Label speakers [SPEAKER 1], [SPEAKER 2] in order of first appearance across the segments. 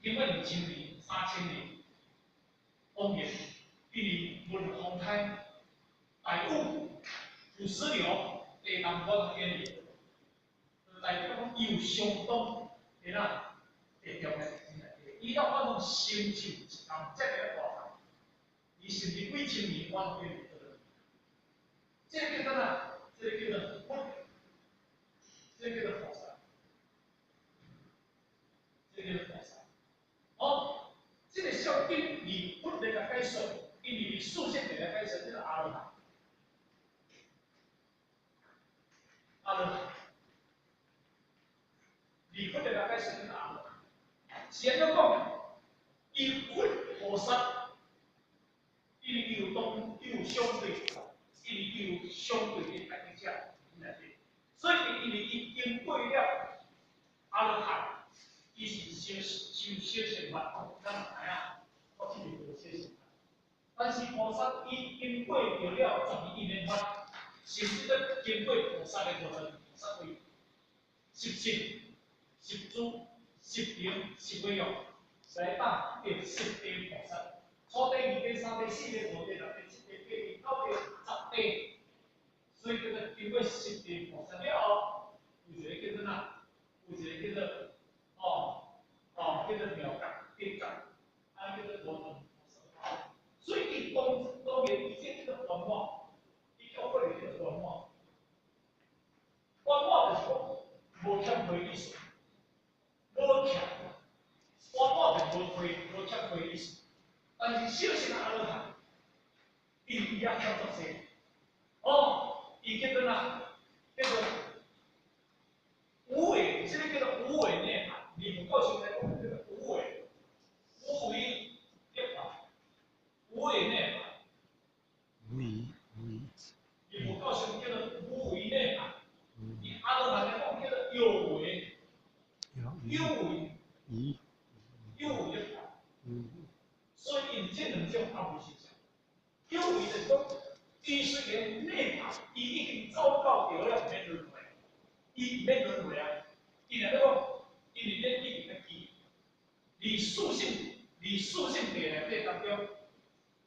[SPEAKER 1] 经过2000年、3000年，当然，因為聞風胎、大雨、土石流、地動我都建議，就代表講伊有相當的啦，地重的伊到我攏成就一工這個大項，伊甚至幾千年我攏變袂倒。這個叫做啥？這個叫做佛，這個叫做菩薩，這個叫做菩薩。哦，這個小經以佛來共解說，因為以四聖諦來解說，這個阿羅漢，阿羅漢，以佛來共解說，這個阿羅漢。是按怎講？伊佛菩薩，因為伊有當，伊有相對，因為伊有相對的代表者內底，所以因為伊經過了阿羅漢，伊是修修小乘法，咱嘛知影，我這個叫小乘法。但是菩薩伊經過著了12因緣法，甚至閣經過菩薩的52菩薩位，十信、十住、十行、十無用，來當得十地菩薩。初地、二地、三地、四地、五地、六地、七地、八地、九地、十地，所以叫做經過十地菩薩了後，有一個叫做哪？有一個叫做叫做妙覺、得覺，啊叫做無斷菩薩。所以伊當當然伊這叫做圓滿，伊叫過來叫做圓滿。圓滿就是講無欠虧意思，無欠，圓滿就是無虧、無欠虧意思。但是小乘阿羅漢，伊也欠足濟。哦，伊叫做哪？叫做無為，這個叫做無為涅槃。你佛教上來講叫做無為，無為涅槃，無為涅槃。
[SPEAKER 2] 無為無為。
[SPEAKER 1] 伊佛教上叫做無為涅槃，以阿羅漢來講叫做有為，有為，有為涅槃。所以𪜶這兩種也無相像。有為就是講，伊雖然涅槃，伊已經走到著了，免輪迴，伊免輪迴啊。伊若欲講，因為咱一定愛記，佇四聖諦內底當中，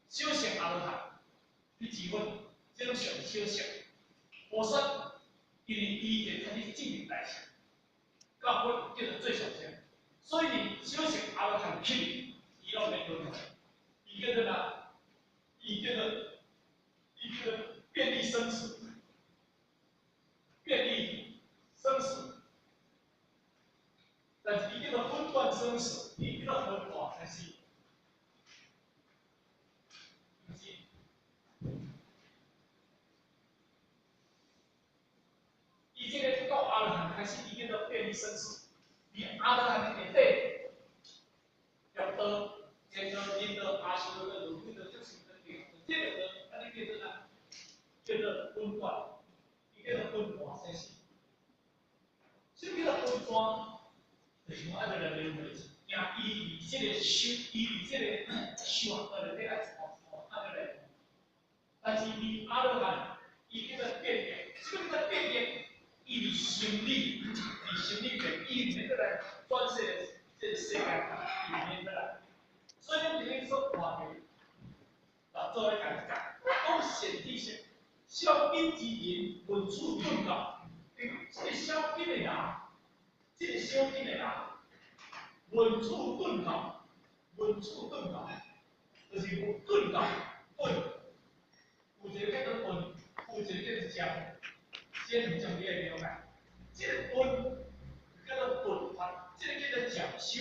[SPEAKER 1] 小乘阿羅漢去持分，這攏屬於小乘。菩薩，因為伊就開始進入大乘，到佛叫做最上乘，所以佇小乘阿羅漢起，伊攏免輪迴，伊叫做哪？伊叫做遍歷生死，遍歷生死，但是伊叫做分段生死，伊叫做分段生死，毋是。伊這個到阿羅漢開始，伊叫做遍歷生死，伊阿羅漢的下底，六道、天道、人道、阿修羅道、餓鬼道、畜生道、地獄道，這個道，按呢叫做哪？叫做分段，伊叫做分段生死。什麼叫做分段？就是講愛來輪迴，驚伊佇這個修，伊佇這個修行內底愛一步一步按呢來。但是佇阿羅漢，伊叫做變異，什麼叫做變異？伊佇心理，佇心理變，伊毋免閣來轉世這個世界，伊毋免閣來。所以咱佇咧所看著，啊，做咧共講，講善知識，小根之人聞處頓覺，這個小根的人，這個小根的人，聞處頓覺，聞處頓覺，就是頓覺，頓，有一個叫做頓，有一個叫做漸，這兩種你愛了解。這個頓叫做頓發，這個叫做漸修，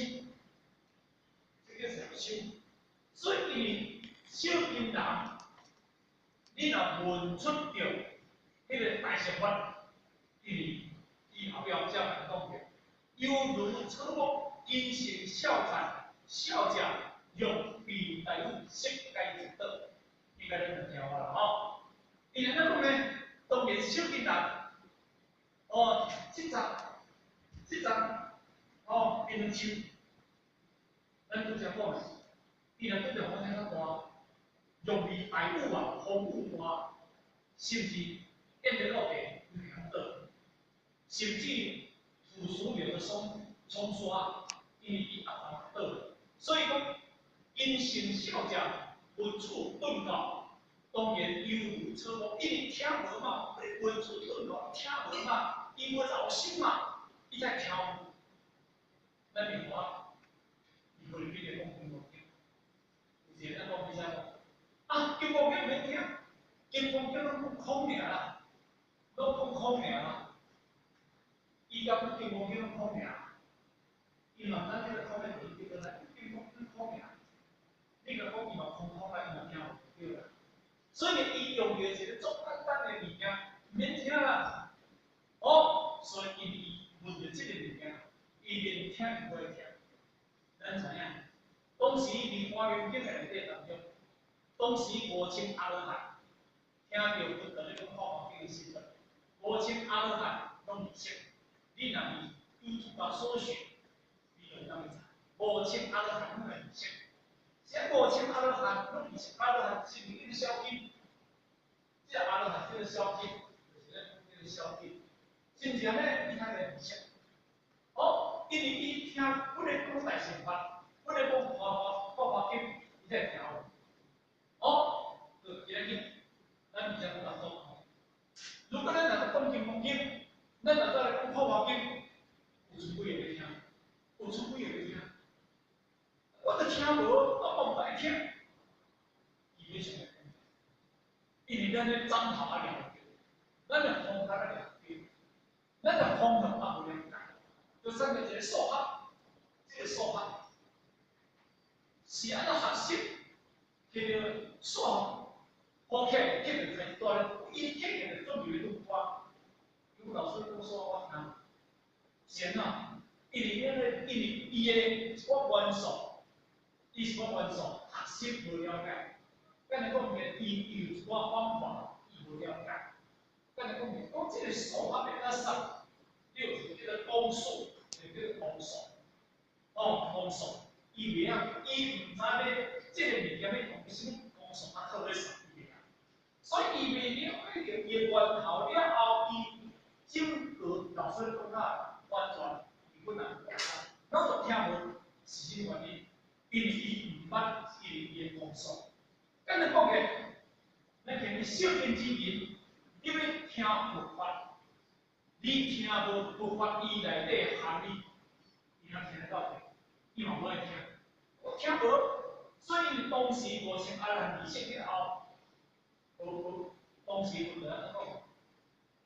[SPEAKER 1] 這個叫漸修。所以因為小根人，你若聞出著彼個大乘法，因為伊後壁有遮共講著，猶如草木，因成孝讚，孝者欲彼大雨，悉皆入道。應該恁就聽我啦吼。伊按怎講呢？當然小根人，哦，這層，這層，哦，檳榔樹，咱拄才講的，伊若拄著風聲較大，容易大雨啊，風雨大，甚至變得落地，有可能倒，甚至土石流的沖沖刷，因為伊壓倒倒。所以講，因信少者聞處頓教，當然猶如錯誤，因為聽無嘛，你聞處頓教聽無嘛，伊無留心嘛，伊才聽無。咱明白？伊菲律賓咧講金剛經，有一個咱講比較啊，金剛經免聽，金剛經攏講空爾啦，攏講空爾啦。伊講金剛經攏空爾，伊嘛毋知這個空的字叫做啥，金剛經空爾。你共講伊嘛空空啦，伊嘛聽無對啦。所以伊用著一個足簡單的物件，免聽啦。哦，所以伊聞著這個物件，伊連聽伊無愛聽。咱知影，當時佇華嚴經內底當中，當時五千阿羅漢聽著佛陀咧講法華經的時陣，五千阿羅漢攏會識。你若是 YouTube 搜尋，你就會當去查。五千阿羅漢攏會識。這五千阿羅漢攏會識，阿羅漢是毋是叫做小金？這個阿羅漢叫做小金，就是咱講叫做小金。是毋是按呢？伊較會識。哦，因為伊聽佛咧講大乘法，佛咧講法華法華經，伊才會聽有。哦，就今日咱而家講較多。如果咱若閣講金剛經，咱若再來講法華經，有剩幾个欲聽？有剩幾個欲聽？我都聽無，我毋愛聽。基本上來講，因為咱咧枕頭仔掠著，咱的方法仔掠著，咱的方向仔無了解，就算一個數學，這個數學是按怎學習？摕著數學好起來，結就開始大咧，伊結起來總袂愈大。如果老師講數學我聽無，是按怎？因為咧，因為伊的一寡元素，伊一寡元素學習無了解，敢若講伊伊有一寡方法，伊無了解。敢若講講這個數學會當算，你有一個叫做公式，一個叫做公數，哦，公數，伊袂曉，伊毋知欲這個物件欲用啥物公式啊套咧算，伊袂曉。所以伊袂了解著伊的源頭了後，伊整個老師咧講甲完全伊本來攏總聽無，是啥物原因？因為伊毋捌伊伊的公式。敢若講起，咱見你小根之人，你欲聽佛法，你聽無佛法伊內底含義，伊通聽得到無？伊嘛無愛聽，我聽無，所以當時五千阿羅漢離世了後，無無當時佛就按怎講？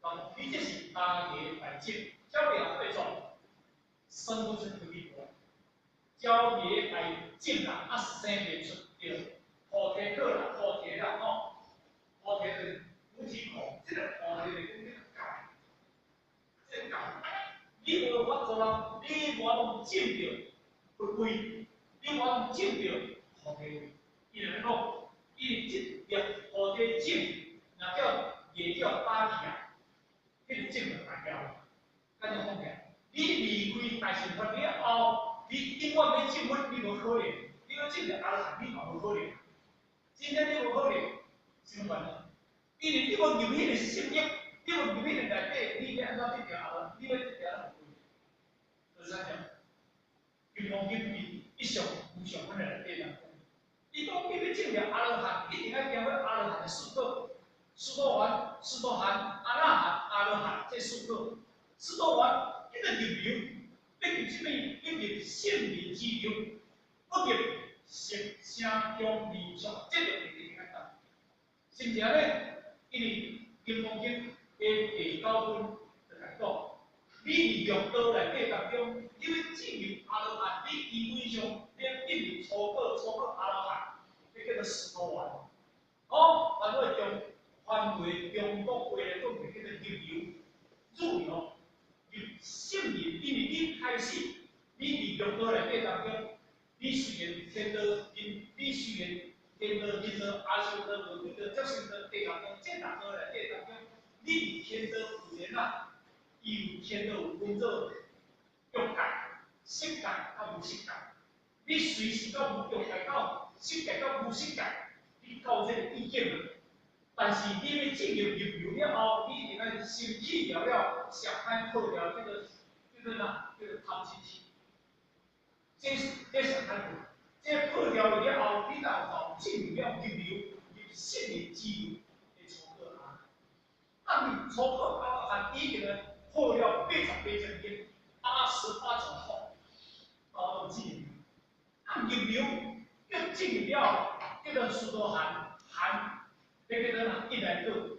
[SPEAKER 1] 講你這是大業大證，鳥業對作，生不出出去無？鳥業大證啦，啊生袂出著菩提果啦，菩提啦吼，菩提就是菩提果，這個菩提就是講這個解，這個解，你無法度啦，你無法度證著佛位，你無法度證著菩提位，伊就咧講，伊這粒菩提種，若叫夜叫打起來，彼個種就壞掉了。按呢講起來，你離開大乘法了後，你永遠欲證佛，你無可能。你欲證著阿羅漢，你嘛無可能。真正你無可能，啥物原因？因為你無入彼個心域，你無入彼個內底，你欲按怎得著阿羅漢？你欲得著阿羅漢？就是按呢。金剛經伊一上無上分的內底人講，伊講你欲證著阿羅漢，一定愛經過阿羅漢的四果，斯陀含、斯陀含、阿那含、阿羅漢這四果。斯陀含叫做入流，欲入啥物？欲入聖人之流，不入色聲香味觸，這個一定愛懂。是毋是按呢？因為金剛經的第九分就共講，你佇六道內底當中，你欲進入阿羅漢，你基本上你要進入初果，初果阿羅漢，這叫做斯陀含。哦，翻話中，翻話中國話來講，就叫做入流，入流，入聖人，因為你開始，你佇六道內底當中，你雖然天道，你雖然天道、人道、阿修羅、餓鬼道、畜生道、地獄道，這六道內底當中，你佇天道有緣啊，伊有天道有分做欲界、色界佮無色界。你隨時到欲界到色界到無色界，你到這個意境啊。但是你欲進入入流了後，你一定愛先去掉了，上歹破掉這個叫做啥？叫做貪嗔痴。這這上歹破。這破掉了後，你若有進入了入流入聖的支流的初果阿。啊，你初果阿羅漢已經破了88種業，88種惑，到進入。啊，入流又進入了叫做須陀洹，含，這叫做哪？一來果。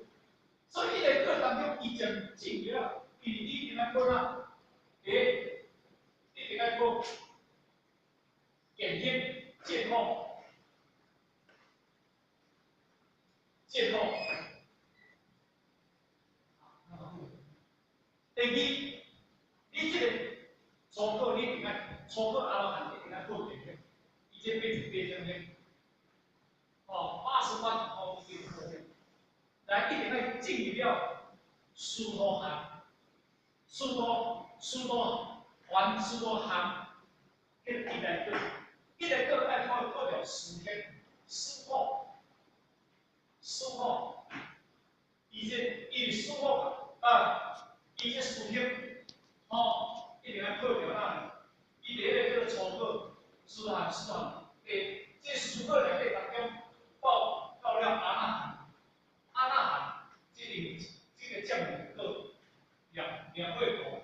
[SPEAKER 1] 所以一來果當中，伊將進入了，因為你一定愛過哪？一定愛過見行、見苦、見苦。第二，你這個初果，你一定愛初果阿羅漢一定愛破見行，伊這88種行，哦，88種苦一定破見。來，一定愛進入了須陀洹，須陀須陀洹須陀含，叫一來果，一來果愛破破掉四天，四苦，四苦，伊這伊是四苦啊，伊這四天，吼，一定愛破掉哪？伊第一个叫做初果，須陀洹須陀洹，第這四果內底當中，到到了阿那含。阿那含，這個降臨果，兩兩位果。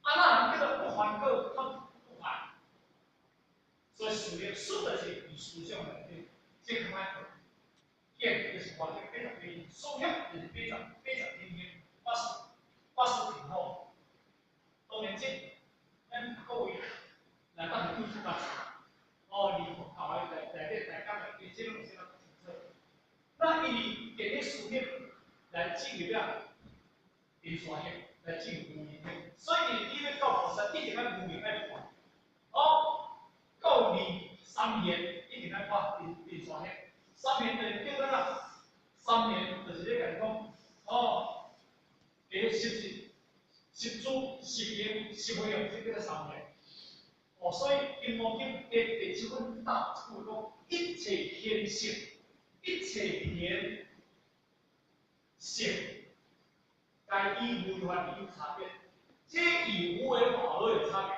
[SPEAKER 1] 阿那含叫做不還果，他不還。所以思想，思就是以思想來底，這較歹破。見就是完全88，思想就是80品行，80品好。當然這，咱各位來當是對出來，哦，離佛教的內內底大家內底，這攏是較清楚。那因為佇咧思想來進入了靈山行，來進入無明行，所以伊欲到菩薩一定愛無明愛破，哦，到二三緣一定愛破靈靈山行，三緣就是叫做啥？三緣就是咧共你講，哦，佇咧十字、十住、十行、十回向，這叫做三緣。哦，所以《金剛經》第第七分大這句講，一切現實。一切現實，皆與無為法有差別，這與無為法有差別，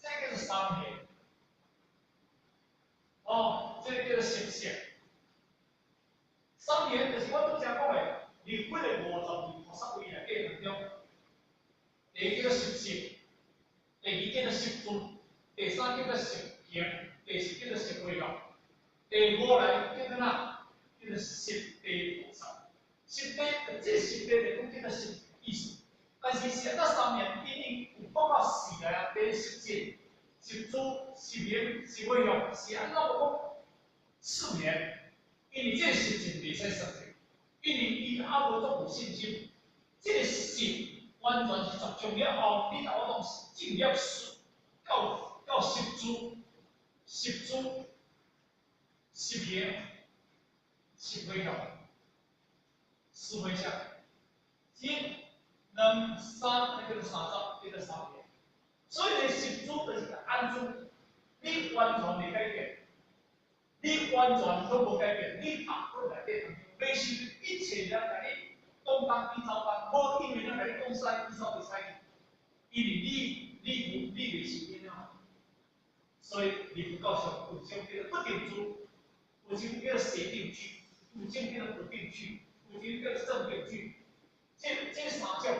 [SPEAKER 1] 這叫做三緣。哦，這個叫做十相。三緣就是我拄才講的，佇幾個52菩薩位內底當中，第一叫做十相，第二叫做十住，第三叫做十行，第四叫做十回向，第五來叫做哪？叫做十地菩薩，十地，這十地就講叫做十意思。但是是按三緣，因為有講到四來啊，第十盡、十住、十行、十回向，是按怎講四緣？因為這個十盡袂使算計，因為伊猶無足有信心。這個十完全是十重了後，你若我當進入十到到十住、十住、十行。十回向，十回向，一、兩、三，那叫做三十，叫做三緣。所以你十住就是安住，你完全袂改變，你完全攏無改變，你拍過內底當中，袂受一切人共你講東伊走東，無因為人共你講西，伊走袂西去，因為你你無你袂受影響。所以佇佛教上有種叫做不定住，有種叫做邪定聚。有種叫做不定聚，有種叫做正定聚。這三種，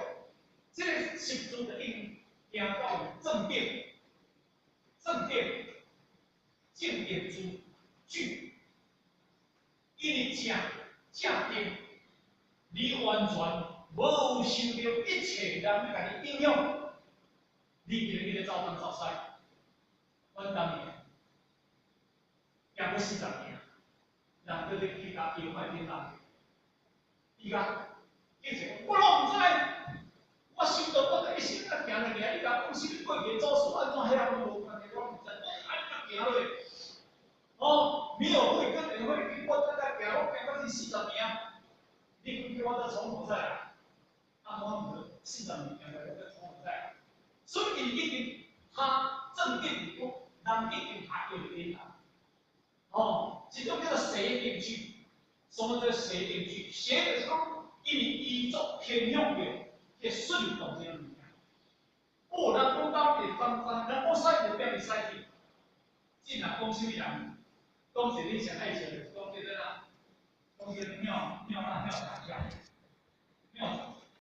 [SPEAKER 1] 這個十住就已經行到正定、正定、正定住聚，因為正正定，你完全無受著一切人欲共你影響，你就去咧走東走西。阮當年行過40年，人叫你去共搖擺叮當，伊講，警察講，我攏毋知，我想到我一生啊行落爾，你共講啥物過去祖師按怎遐攏無關係，我毋知，我按怎行落去？哦，沒有慧根的慧根，我怎樣行？我行到這40年，你講叫我再從頭再來，啊，我毋是40年行來，我再從頭再來。所以伊已經他正定是講，人已經下有顛倒。哦，這種叫做邪定聚。什麼叫邪定聚？邪就是講，因為伊做偏向的，去順動這種物件。哦，人講東就東，人講西就變西去。真若講啥物人，講一個你上愛笑的，講這個啦，講這個鳥鳥啊鳥仔。